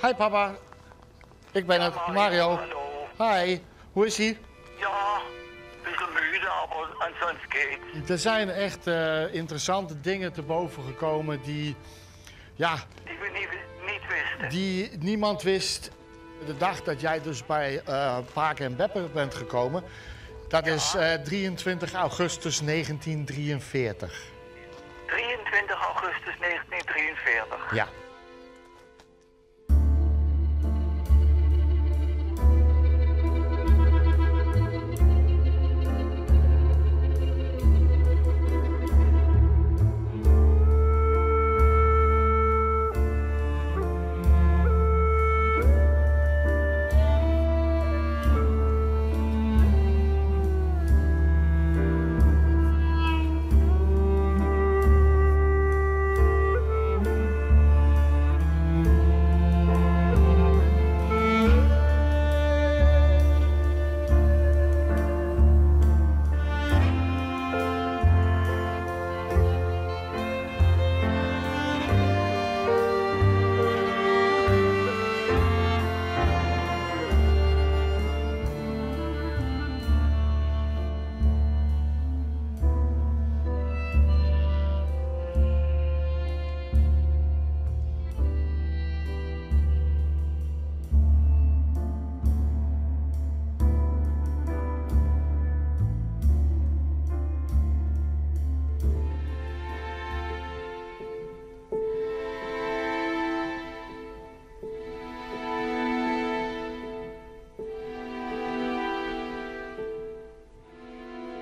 Hi papa, ik ben het, Mario. Hi, hoe is ie? Ja, bisschen müde, aber ansonsten geht's. Er zijn echt eh, interessante dingen te boven gekomen die, ja, Die we niet, niet wisten. die niemand wist. De dag dat jij dus bij eh Paak en Beppe bent gekomen, dat is eh, 23 augustus 1943. 23 augustus 1943. Ja.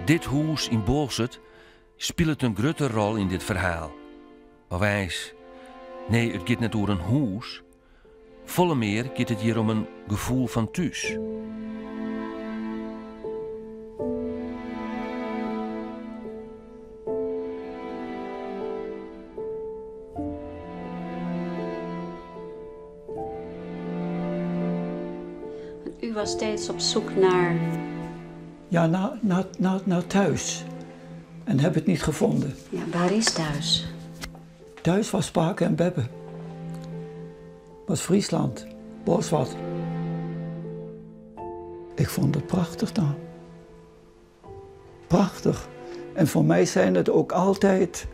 Dit hûs yn Boalsert spilet in grutte rol yn dit ferhaal. Of eins, nee, it giet net oer in hûs. Folle mear giet it hjir om in gefoel fan thús. U was steeds op zoek naar. Ja, naar, naar, naar, naar thuis. En heb het niet gevonden. Ja, waar is thuis? Thuis was Pake en Beppe. Was Friesland, Bolsward. Ik vond het prachtig daar. Prachtig. En voor mij zijn het ook altijd,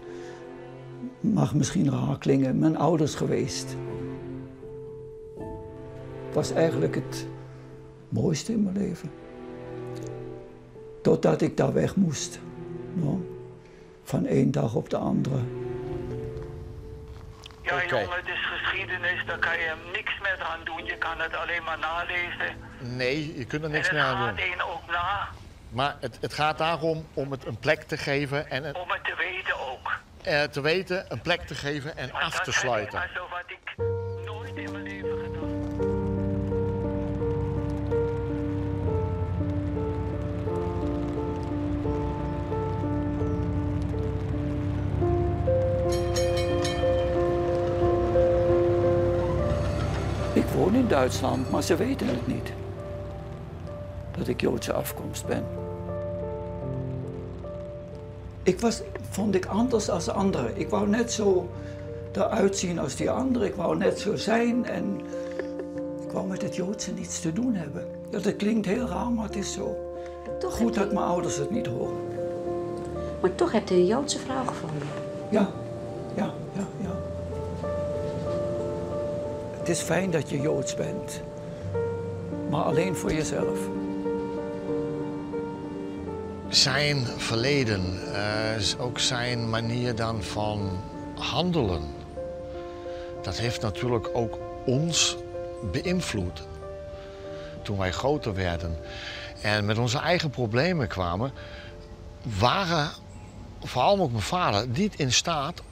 mag misschien raar klingen, mijn ouders geweest. Het was eigenlijk het mooiste in mijn leven. Totdat ik daar weg moest. No? Van één dag op de andere. Ja, Oké. jongen, het is geschiedenis, daar kan je niks meer aan doen. Je kan het alleen maar nalezen. Nee, je kunt er niks en meer het aan gaat doen. een ook na, Maar het, het gaat daarom om het een plek te geven en het, om het te weten ook. eh, te weten, een plek te geven en Maar af dat te heb ik sluiten. Also wat ik nooit in mijn leven gedaan. Ik woon in Duitsland, maar ze weten het niet. Dat ik Joodse afkomst ben. Ik was, vond ik anders als anderen. Ik wou net zo eruit zien als die anderen. Ik wou net zo zijn en ik wou met het Joodse niets te doen hebben. Ja, dat klinkt heel raar, maar het is zo. Toch Goed hebt dat u, mijn ouders het niet horen. maar toch hebt u een Joodse vrouw gevonden. Ja, ja, ja, ja. Het is fijn dat je Joods bent, maar alleen voor jezelf. Zijn verleden, eh, ook zijn manier dan van handelen, dat heeft natuurlijk ook ons beïnvloed. Toen wij groter werden en met onze eigen problemen kwamen, waren vooral ook mijn vader niet in staat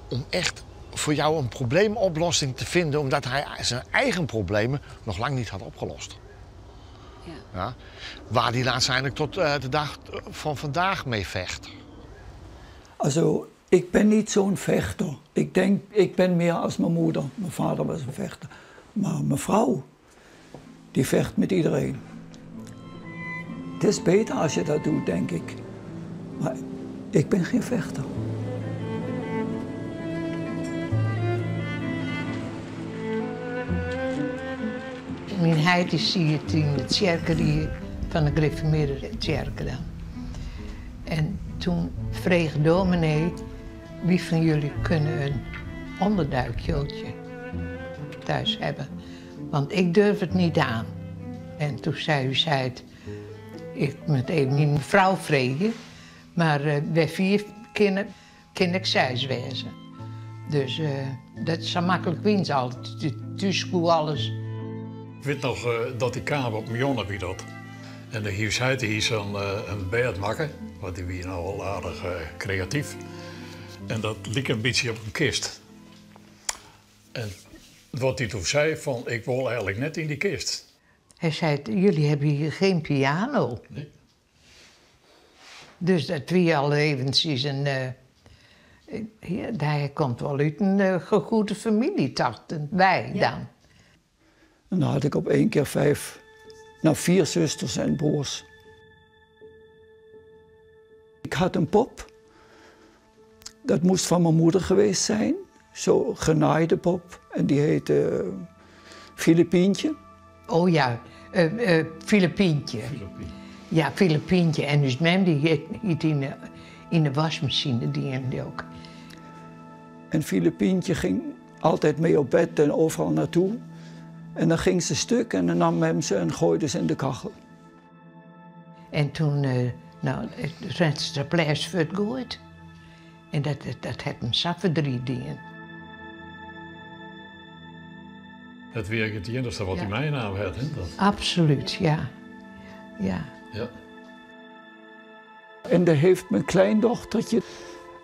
om echt voor jou een probleemoplossing te vinden, omdat hij zijn eigen problemen nog lang niet had opgelost. Ja. Ja? Waar hij uiteindelijk tot eh, de dag van vandaag mee vecht. Also, ik ben niet zo'n vechter. Ik denk, ik ben meer als mijn moeder. Mijn vader was een vechter. Maar mijn vrouw, die vecht met iedereen. Het is beter als je dat doet, denk ik. Maar ik ben geen vechter. Myn heit dy siet yn de tsjerkerie fan de Grifformearde Tsjerke dan. En toen frege dominee, wie fan jullie kunnen een onderduikjoodje thuis hebben? Want ik durf het niet aan. En toen sei ús heit, ik moat even myn frou freegje, mar wy fiif kinne Kin ek seis wêze. Dus dat sa maklik wienen se altyd. Thús koe alles. Ik wit noch dat ik kaam op Mionne wie dat. En de hie heit hie sa'n in bêd makke, want dy wie no al aardich kreatyf. En dat like in bytsje op in kist. En wat hy toen sei fan ik wol eigenlik net yn dy kist. Hy sei, jullie hebben hier geen piano. Nee. Dus dat wie al eventsjes in. Hy komt wol út in goede famylje, tochten wy dan. En dan had ik op één keer vijf, nou vier zusters en broers. Ik had een pop. Dat moest van mijn moeder geweest zijn. Zo genaaide pop. En die heette Filippientje. Oh ja, Filippientje. Ja, Filippientje. En ús mem dy hie it yn de waskmasine dien dy ook. En Filippientje ging altijd mee op bed en overal naartoe. En dan ging ze stuk en dan nam mem ze en gooide ze in de kachel. En toen, no, het se de ples fuortgoaid. En dat, dat hat him sa verdriet dien. Dat wie ek it iennichste wat hy meinaam hat, hè? Dat... Absoluut, ja. Ja. Ja. En daar heeft mijn kleindochtertje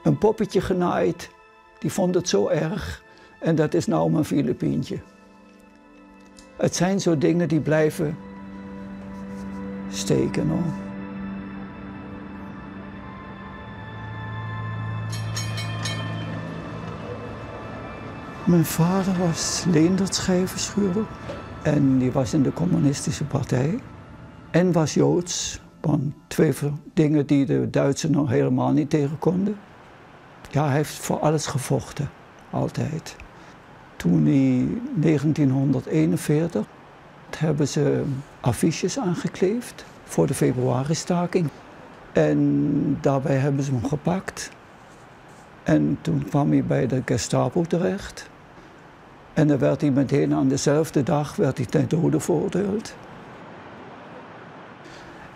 een poppetje genaaid. Die vond het zo erg. En dat is nou mijn Filippientje. Het zijn zo dingen die blijven steken hoor. Mijn vader was Leendert Schijvenschuurder en die was in de communistische partij en was Joods. Want twee dingen die de Duitsers nog helemaal niet tegen konden. Ja, hij heeft voor alles gevochten, altijd. Toen in 1941 hebben ze affiches aangekleefd voor de februari-staking. En daarbij hebben ze hem gepakt. En toen kwam hij bij de Gestapo terecht. En dan werd hij meteen aan dezelfde dag werd hij ten dode veroordeeld.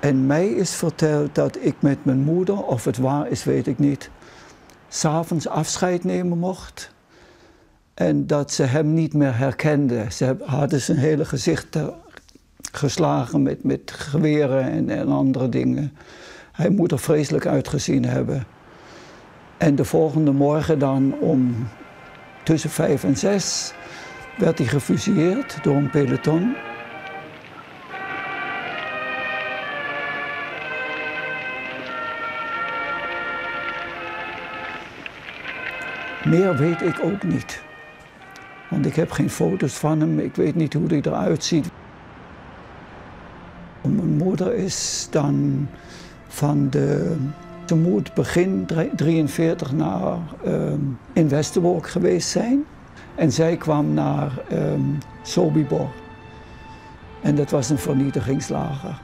En mij is verteld dat ik met mijn moeder, of het waar is weet ik niet, 's avonds afscheid nemen mocht. En dat ze hem niet meer herkende. Ze hadden zijn hele gezicht geslagen met geweren en andere dingen. Hij moet er vreselijk uitgezien hebben. En de volgende morgen dan om tussen 5 en 6 werd hij gefusilleerd door een peloton. Meer weet ik ook niet. Want ik heb geen foto's van hem, ik weet niet hoe hij eruit ziet. Mijn moeder is dan van de... Ze moet begin 43 naar in Westerbork geweest zijn. En zij kwam naar Sobibor. En dat was een vernietigingslager.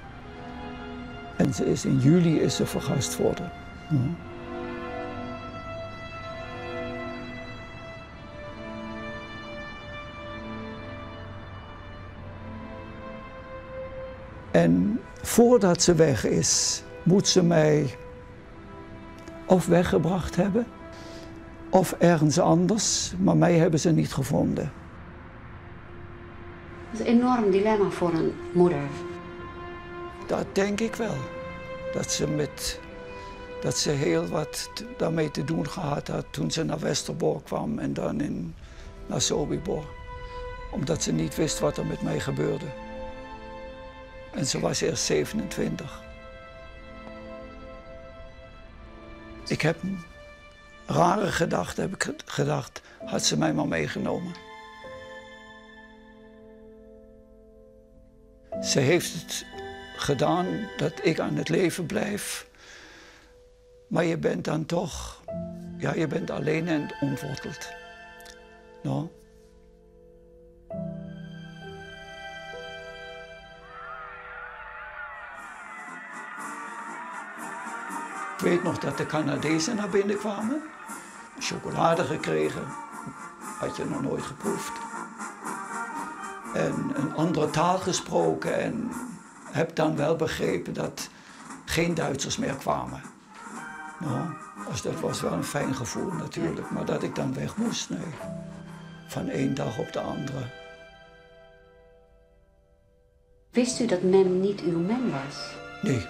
En in juli is ze vergast worden. Ja. En voordat ze weg is, moet ze mij of weggebracht hebben, of ergens anders, maar mij hebben ze niet gevonden. Dat is een enorm dilemma voor een moeder. Dat denk ik wel. Dat ze heel wat daarmee te doen gehad had toen ze naar Westerbork kwam en dan naar Sobibor. Omdat ze niet wist wat er met mij gebeurde. En ze was eerst 27. Ik heb een rare gedachte, heb ik gedacht, had ze mij maar meegenomen. Ze heeft het gedaan dat ik aan het leven blijf. Maar je bent dan toch, ja, je bent alleen en ontworteld. No? weet nog dat de Canadezen naar binnen kwamen. Chocolade gekregen, had je nog nooit geproefd. En een andere taal gesproken en heb dan wel begrepen dat geen Duitsers meer kwamen. Nou, dus dat was wel een fijn gevoel natuurlijk, maar dat ik dan weg moest, nee. Van één dag op de andere. Wist u dat mem niet uw mem was? Nee.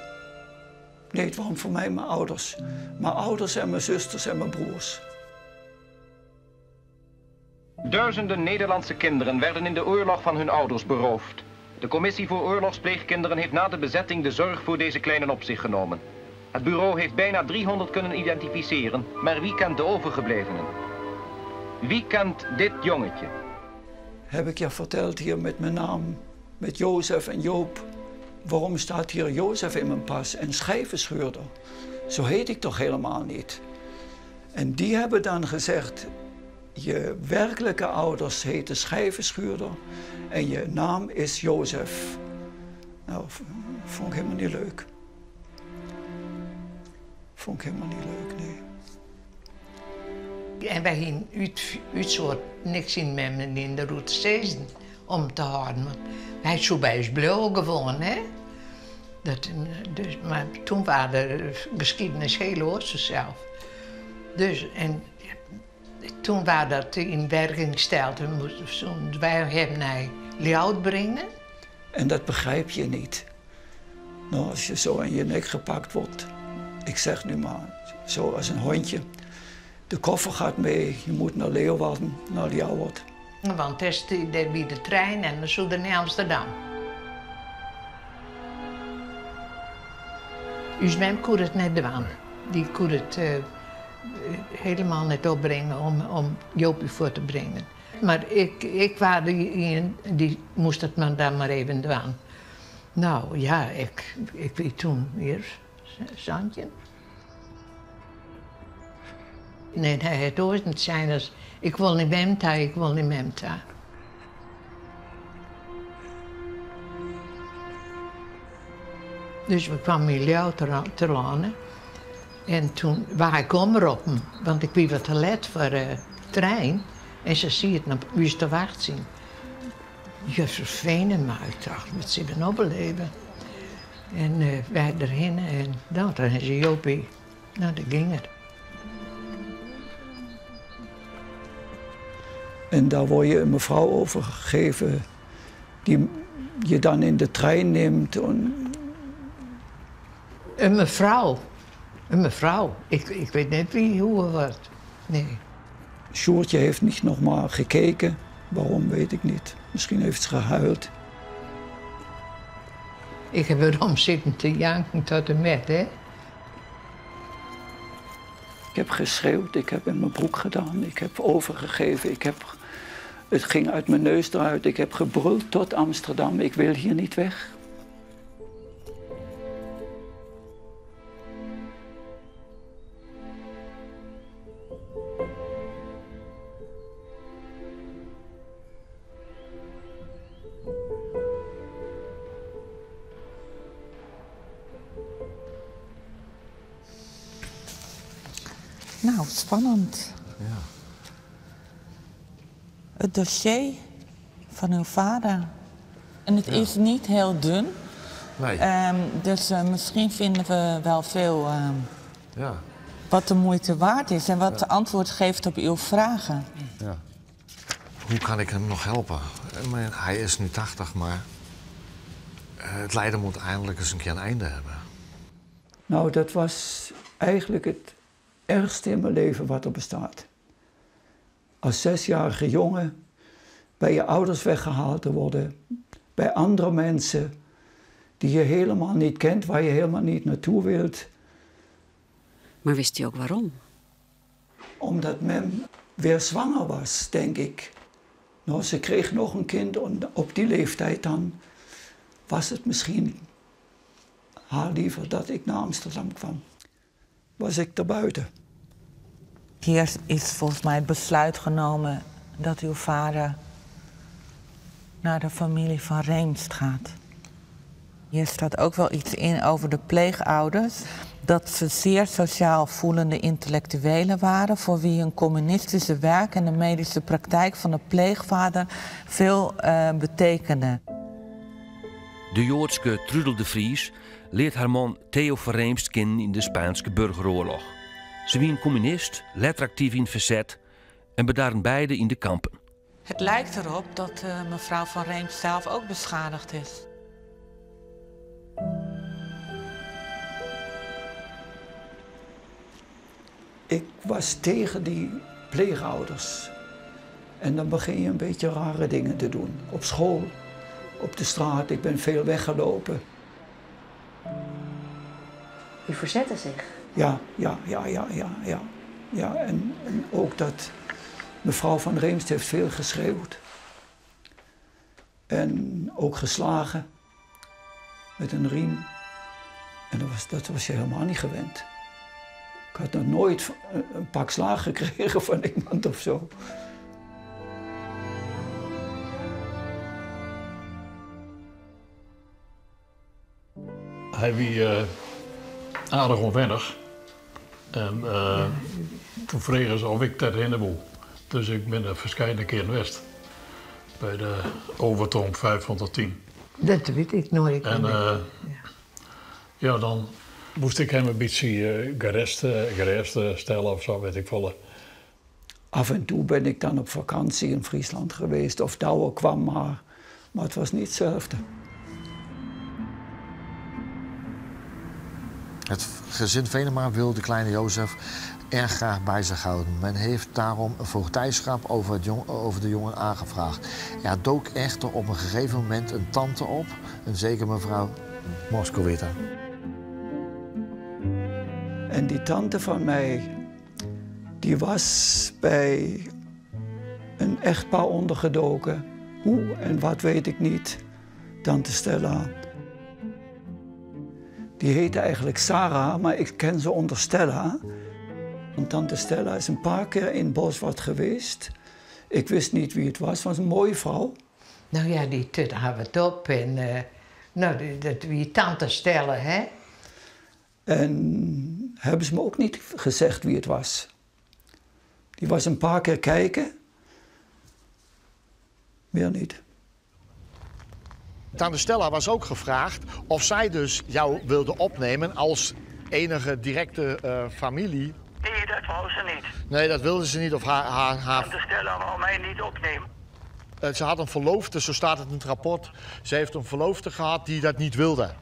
Nee, het waren voor mij mijn ouders. Mijn ouders en mijn zusters en mijn broers. Duizenden Nederlandse kinderen werden in de oorlog van hun ouders beroofd. De Commissie voor Oorlogspleegkinderen heeft na de bezetting de zorg voor deze kleinen op zich genomen. Het bureau heeft bijna 300 kunnen identificeren, maar wie kent de overgeblevenen? Wie kent dit jongetje? Heb ik je verteld hier met mijn naam, met Jozef en Joop. Waarom staat hier Jozef in mijn pas en schijvenschuurder? Zo heet ik toch helemaal niet? En die hebben dan gezegd, je werkelijke ouders heten schijvenschuurder en je naam is Jozef. Nou, vond ik helemaal niet leuk. Vond ik helemaal niet leuk, nee. En wij gingen uit soort niks in met in de route 16 om te houden. Want hij is zo bij ons blauw gewoon, hè? Dat, dus, maar toen waren de geschiedenis heel zelf. Dus, en toen was dat in werking gesteld. We moesten wij hem naar Ljouwert brengen. En dat begrijp je niet. Nou, als je zo aan je nek gepakt wordt, ik zeg nu maar, zo als een hondje. De koffer gaat mee, je moet naar Leeuwarden, naar Ljouwert. Want het is bij de trein en dan zullen naar Amsterdam. Dus mem kon het net doen. Die kon het helemaal niet opbrengen om Jopie voor te brengen. Maar ik was die, die moest het maar dan maar even doen. Nou ja, ik weet toen weer Zandje. Nee, hij het ooit niet zijn als ik wil niet memta, ik wil niet memta. Dus we kwamen in Ljouwert te landen. En toen waar ik omroepen, want ik wie wat te let voor de trein. En ze ziet het naar u te wachten zien. Je vervelend, maar ik dacht, wat ze ben opbeleven. En wij erheen en nou, dan is Jopie. Nou, dat ging het. En daar word je een mevrouw overgegeven die je dan in de trein neemt. En... Een mevrouw. Een mevrouw. Ik weet net wie, hoe of wat. Nee. Sjoerdje heeft niet nog maar gekeken. Waarom, weet ik niet. Misschien heeft ze gehuild. Ik heb erom zitten te janken tot en met, hè. Ik heb geschreeuwd, ik heb in mijn broek gedaan, ik heb overgegeven, het ging uit mijn neus eruit. Ik heb gebruld tot Amsterdam, ik wil hier niet weg. Nou, spannend. Ja. Het dossier van uw vader. En het is niet heel dun. Nee. Dus misschien vinden we wel veel wat de moeite waard is en wat antwoord geeft op uw vragen. Ja. Hoe kan ik hem nog helpen? Hij is nu 80, maar het lijden moet eindelijk eens een keer een einde hebben. Nou, dat was eigenlijk het ergste in mijn leven wat er bestaat. Als 6-jarige jongen bij je ouders weggehaald te worden, bij andere mensen die je helemaal niet kent, waar je helemaal niet naartoe wilt. Maar wist u ook waarom? Omdat mem weer zwanger was, denk ik. Nou, ze kreeg nog een kind en op die leeftijd dan was het misschien haar liever dat ik naar Amsterdam kwam. Was ik erbuiten. Hier is volgens mij het besluit genomen dat uw vader naar de familie van Reemst gaat. Hier staat ook wel iets in over de pleegouders. Dat ze zeer sociaal voelende intellectuelen waren, voor wie hun communistische werk en de medische praktijk van de pleegvader veel uh, betekenden. De Joadske Trudel de Vries leart har man Theo van Reemst kennen yn de Spaanske Burgeroarloch. Se wie in kommunist, letter aktyf yn it ferset en bedarren beide yn de kampen. Het lijkt erop dat uh, mevrouw van Reemst zelf ook beschadigd is. Ik was tegen die pleegouders. En dan begin je een beetje rare dingen te doen. Op school, op de straat. Ik ben veel weggelopen. U verzette zich? Ja, ja, ja, ja, ja. Ja, ja en, en ook dat mevrouw van Reemst heeft veel geschreeuwd. En ook geslagen met een riem. En dat was, dat was je helemaal niet gewend. Ik had nog nooit een pak slaag gekregen van iemand of zo. Hy wie uh, aardich ûnwennich. En uh, toen fregen se oft ik dêrhinne woe. Dus ik bin der ferskate kearen west. By de Overtoom 510. Dat wit ik noait. En uh, ja, dan moast ik him in bytsje gerêst, gerêst stelle of sa, wit ik folle. Af en toe ben ik dan op vakantie in Friesland geweest of Douwe kwam maar. Maar het was niet hetzelfde. Het gezin Venema wil de kleine Jozef erg graag bij zich houden. Men heeft daarom een voogdijschap over, het jong, over de jongen aangevraagd. Er dook echter op een gegeven moment een tante op, een zekere mevrouw Moskowita. En die tante van mij, die was bij een echtpaar ondergedoken. Hoe en wat weet ik niet. Tante Stella. Die heette eigenlijk Sarah, maar ik ken ze onder Stella. Want tante Stella is een paar keer in Bolsward geweest. Ik wist niet wie het was. Het was een mooie vrouw. Nou ja, dy tut hawwe it op en uh, nou, dat wie tante Stella, hè? En hebben ze me ook niet gezegd wie het was. Die was een paar keer kijken. Meer niet. Tante Stella was ook gevraagd of zij dus jou wilde opnemen als enige directe uh, familie. Nee, dat wou ze niet. Nee, dat wilde ze niet. Of haar, haar, haar... Tante Stella wou mij niet opnemen. Uh, ze had een verloofde, zo staat het in het rapport. Ze heeft een verloofde gehad die dat niet wilde.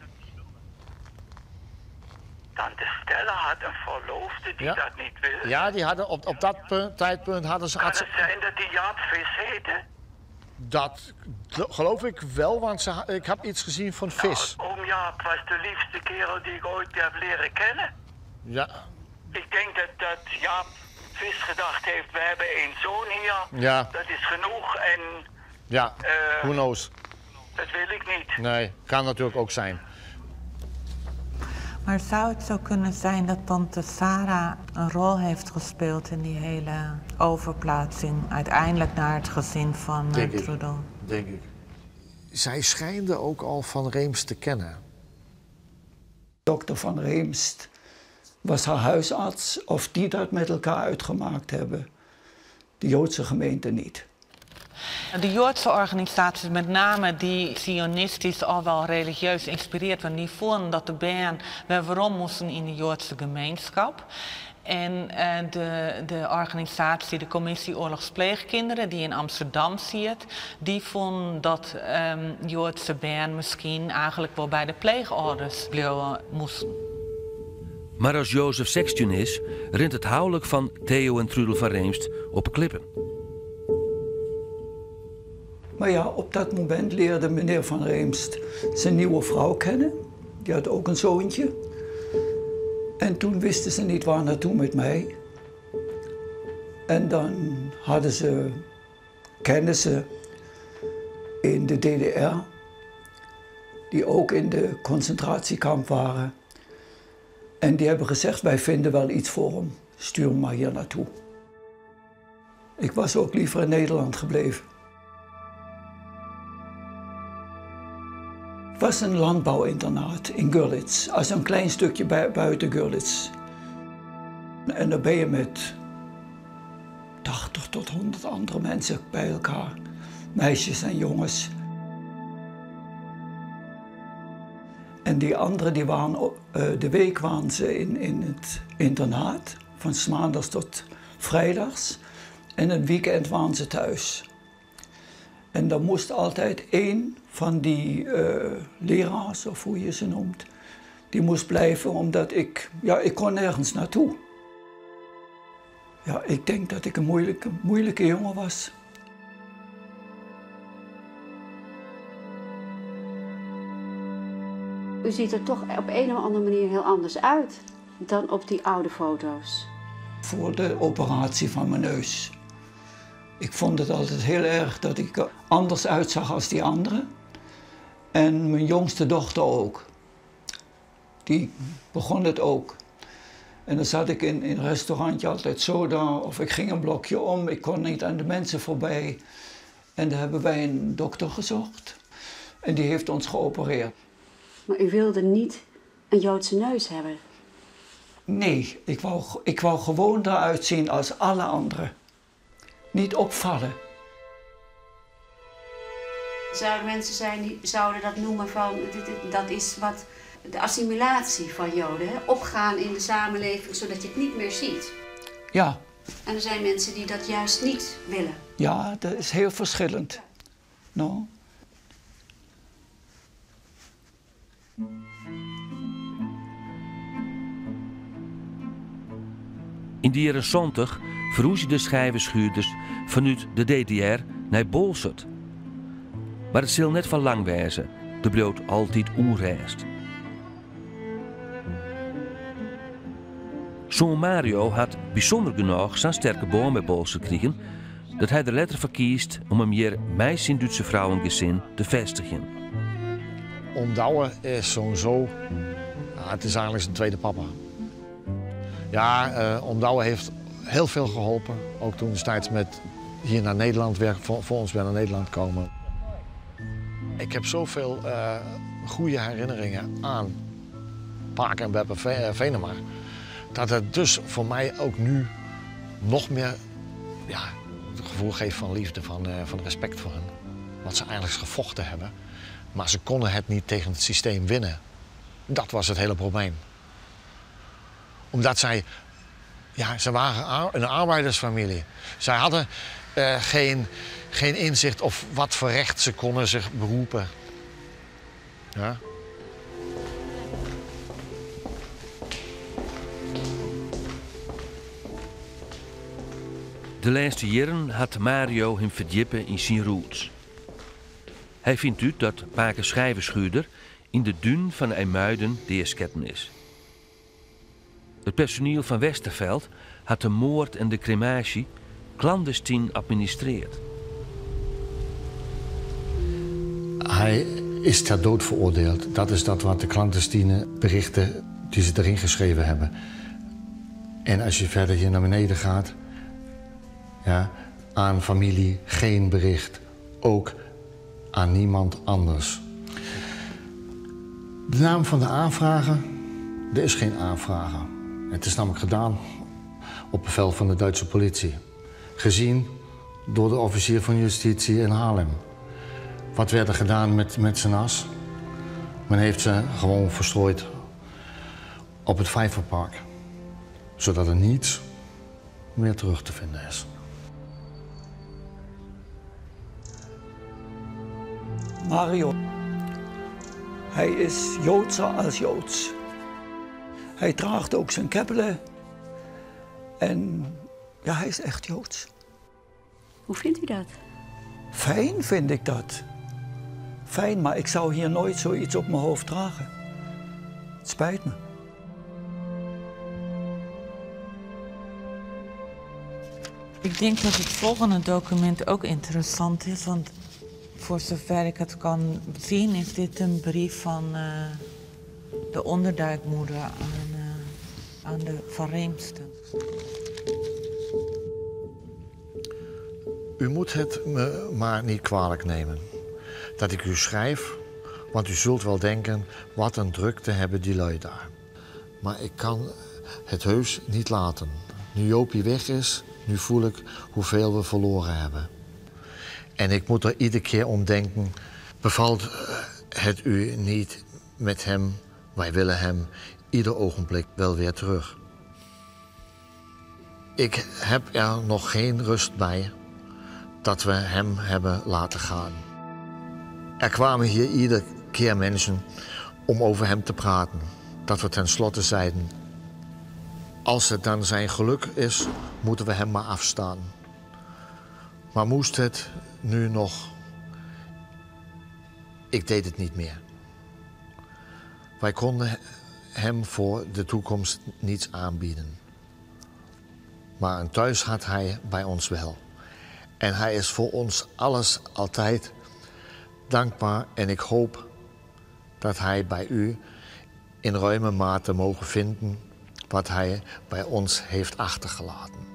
Tante Stella had een verloofde die ja. dat niet wilde. Ja, die hadden op, op dat punt, tijdpunt hadden ze... Kan het zijn dat die Jaap Vis heette? Dat geloof ik wel, want ze, ik heb iets gezien van vis. Nou, oom Jaap was de liefste kerel die ik ooit heb leren kennen. Ja. Ik denk dat, dat Jaap Vis gedacht heeft, we hebben één zoon hier. Ja. Dat is genoeg en... Ja, uh, who knows. Dat wil ik niet. Nee, kan natuurlijk ook zijn. Maar zou het zo kunnen zijn dat tante Sarah een rol heeft gespeeld in die hele overplaatsing uiteindelijk naar het gezin van Denk ik. Trudel? Denk ik. Zij schijnde ook al Van Reemst te kennen. Dokter Van Reemst was haar huisarts. Of die dat met elkaar uitgemaakt hebben, de Joodse gemeente niet. De Joodse organisaties, met name die zionistisch al wel religieus inspireerd waren, die vonden dat de bern weer waarom moesten in de Joodse gemeenschap. En uh, de, de organisatie, de Commissie Oorlogspleegkinderen, die in Amsterdam zit, die vond dat um, Joodse bern misschien eigenlijk wel bij de pleegouders blijven moesten. Mar as Jozef 16 is, rint it houlik fan Theo en Trudel van Reemst op 'e klippen. Maar ja, op dat moment leerde meneer Van Reemst zijn nieuwe vrouw kennen. Die had ook een zoontje. En toen wisten ze niet waar naartoe met mij. En dan hadden ze kennissen in de DDR, die ook in de concentratiekamp waren. En die hebben gezegd, wij vinden wel iets voor hem. Stuur hem maar hier naartoe. Ik was ook liever in Nederland gebleven. Het was een landbouwinternaat in Görlitz, also een klein stukje buiten Görlitz. En dan ben je met 80 tot 100 andere mensen bij elkaar, meisjes en jongens. En die anderen die waren, de week waren ze in het internaat, van 's maandags tot vrijdags. En het weekend waren ze thuis. En dan moest altijd één van die leraars, of hoe je ze noemt, die moest blijven omdat ik, ja, ik kon nergens naartoe. Ja, ik denk dat ik een moeilijke jongen was. U ziet er toch op een of andere manier heel anders uit dan op die oude foto's. Voor de operatie van mijn neus. Ik vond het altijd heel erg dat ik er anders uitzag als die anderen. En mijn jongste dochter ook. Die begon het ook. En dan zat ik in een restaurantje altijd zo daar, of ik ging een blokje om, ik kon niet aan de mensen voorbij. En daar hebben wij een dokter gezocht. En die heeft ons geopereerd. Maar u wilde niet een Joodse neus hebben? Nee, ik wou gewoon eruit zien als alle anderen. Niet opvallen. Zouden mensen zijn die zouden dat noemen van, dat is wat de assimilatie van Joden, hè? Opgaan in de samenleving zodat je het niet meer ziet. Ja. En er zijn mensen die dat juist niet willen. Ja, dat is heel verschillend. No? In de jaren 70 verhoesden de schijvenschuurders vanuit de DDR naar Boalsert. Maar het zal net van lang wezen, de brood altijd onreist. Zoon Mario had bijzonder genoeg zo'n sterke boom bij Boalsert gekregen dat hij er letter voor kiest om hem hier met zijn Duitse vrouw en gezin te vestigen. Oom Douwe is zo'n zo, ja, het is eigenlijk zijn tweede papa. Ja, oom Douwe heeft heel veel geholpen. Ook toen destijds met hier naar Nederland weer, voor ons weer naar Nederland komen. Ik heb zoveel goede herinneringen aan Pake en Beppe Venema. Dat het dus voor mij ook nu nog meer, ja, het gevoel geeft van liefde, van respect voor hen. Want ze eigenlijk gevochten hebben, maar ze konden het niet tegen het systeem winnen. Dat was het hele probleem. Omdat zij, ja, ze waren een arbeidersfamilie. Zij hadden geen inzicht of wat voor recht ze konden zich beroepen. Ja. De laatste jaren had Mario hem verdiepen in zijn roots. Hij vindt uit dat Pake Schijvenschuurder in de dun van IJmuiden deersketten is. Het personeel van Westerveld had de moord en de crematie clandestien administreerd. Hij is ter dood veroordeeld. Dat is dat wat de clandestine berichten die ze erin geschreven hebben. En als je verder hier naar beneden gaat, ja, aan familie geen bericht. Ook aan niemand anders. De naam van de aanvrager, er is geen aanvrager. Het is namelijk gedaan op bevel van de Duitse politie. Gezien door de officier van justitie in Haarlem. Wat werd er gedaan met zijn as? Men heeft ze gewoon verstrooid op het Vijverpark. Zodat er niets meer terug te vinden is. Mario, hij is Joodser als Joods. Hij draagt ook zijn keppelen en ja, hij is echt Joods. Hoe vindt u dat? Fijn vind ik dat. Fijn, maar ik zou hier nooit zoiets op mijn hoofd dragen. Het spijt me. Ik denk dat het volgende document ook interessant is, want voor zover ik het kan zien is dit een brief van de onderduikmoeder aan de Van Reemsten. U moet het me maar niet kwalijk nemen dat ik u schrijf Want u zult wel denken, wat een drukte hebben die lui daar. Maar ik kan het heus niet laten. Nu Jopie weg is, nu voel ik hoeveel we verloren hebben. En ik moet er iedere keer om denken, bevalt het u niet met hem? Wij willen hem ieder ogenblik wel weer terug. Ik heb er nog geen rust bij dat we hem hebben laten gaan. Er kwamen hier iedere keer mensen om over hem te praten. Dat we tenslotte zeiden, als het dan zijn geluk is, moeten we hem maar afstaan. Maar moest het nu nog? Ik deed het niet meer. Wij konden hem voor de toekomst niets aanbieden. Maar een thuis had hij bij ons wel. En hij is voor ons alles altijd dankbaar. En ik hoop dat hij bij u in ruime mate mogen vinden wat hij bij ons heeft achtergelaten.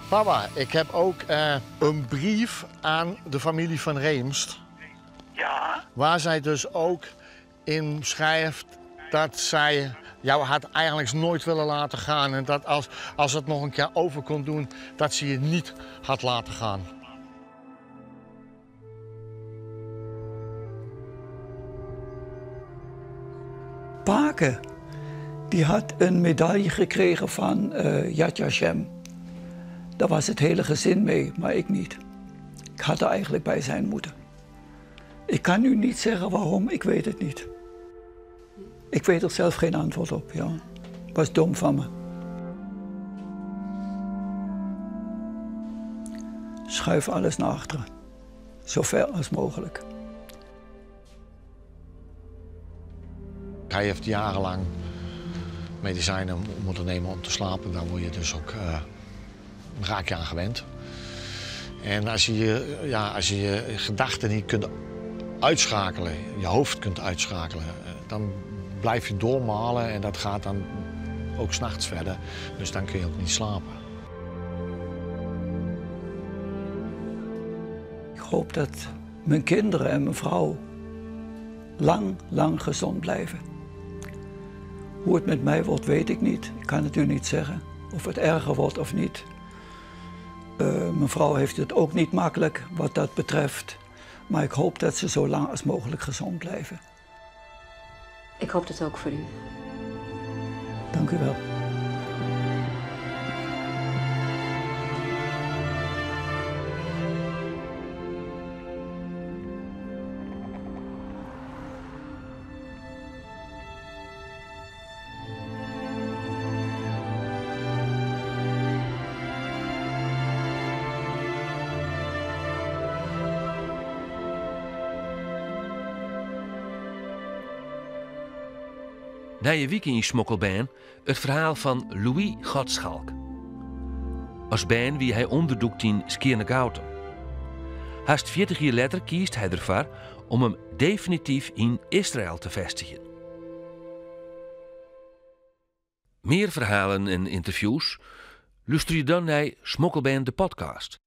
Papa, ik heb ook een brief aan de familie van Reemst. Ja. Waar zij dus ook in schrijft dat zij jou had eigenlijk nooit willen laten gaan. En dat als het nog een keer over kon doen, dat ze je niet had laten gaan. Pake, die had een medaille gekregen van Yad Vashem. Daar was het hele gezin mee, maar ik niet. Ik had er eigenlijk bij zijn moeten. Ik kan nu niet zeggen waarom, ik weet het niet. Ik weet er zelf geen antwoord op, ja. Was dom van me. Schuif alles naar achteren. Zo ver als mogelijk. Hij heeft jarenlang medicijnen moeten nemen om te slapen. Daar word je dus ook, raak je aan gewend. En als je je, je gedachten niet kunt uitschakelen, je hoofd kunt uitschakelen, dan blijf je doormalen en dat gaat dan ook 's nachts verder. Dus dan kun je ook niet slapen. Ik hoop dat mijn kinderen en mijn vrouw lang, lang gezond blijven. Hoe het met mij wordt, weet ik niet. Ik kan het u niet zeggen. Of het erger wordt of niet. Mijn vrouw heeft het ook niet makkelijk wat dat betreft. Maar ik hoop dat ze zo lang als mogelijk gezond blijven. Ik hoop dat ook voor u. Dank u wel. Nije wike yn Smokkelbern, it ferhaal fan Louis Godschalk. As bern wie hy ûnderdûkt yn Skearnegoutum. Hast 40 jier letter kiest hy derfoar om him definityf yn Israël te fêstigjen. Mear ferhalen en ynterviews? Lústerje dan nei Smokkelbern de podcast.